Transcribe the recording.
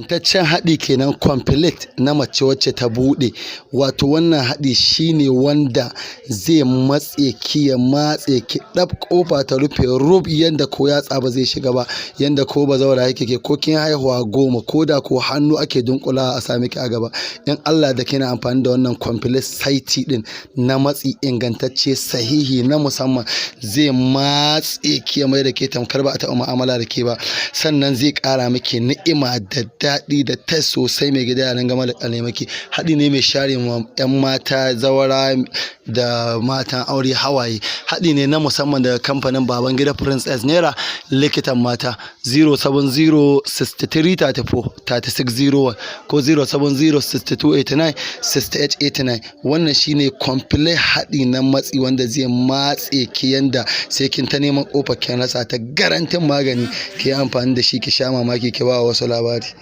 Ingantaccen haɗi kenan, complete na mace wacce ta buɗe. Wato wannan haɗi shine wanda zai matse ki, ya matse ki ɗab, ƙofa ta rufe rub, yanda ko yatsa ba zai shiga ba, yanda ko bazawara yake ke ko kin haihuwa 10, ko da ko hannu ake dunƙulawa a sa miki a gaba. In Allah da kina amfani da wannan complete saiti ɗin na matsi ingantacce, sahihi, na musamman, zai matse ki, ya mai da ke tamkar ba a taɓa mu'amala da ke ba. Sannan zai ƙara miki ni'ima da daɗi da taste sosai. Mai gida ya ringa malƙale miki. Haɗi ne mai share ma 'yan mata zawara da matan aure hawaye. Haɗi ne na musamman daga kamfanin Babangida Princess Naira, likitan mata, 070 63 34 3601 ko 070 62 89 68 89. Wannan shine complete haɗi na matsi wanda zai matse ki yanda sai kin ta neman ƙofar kin rasa ta. Garantin magani, ki yi amfani da shi ki sha mamaki, ki ba wasu labari.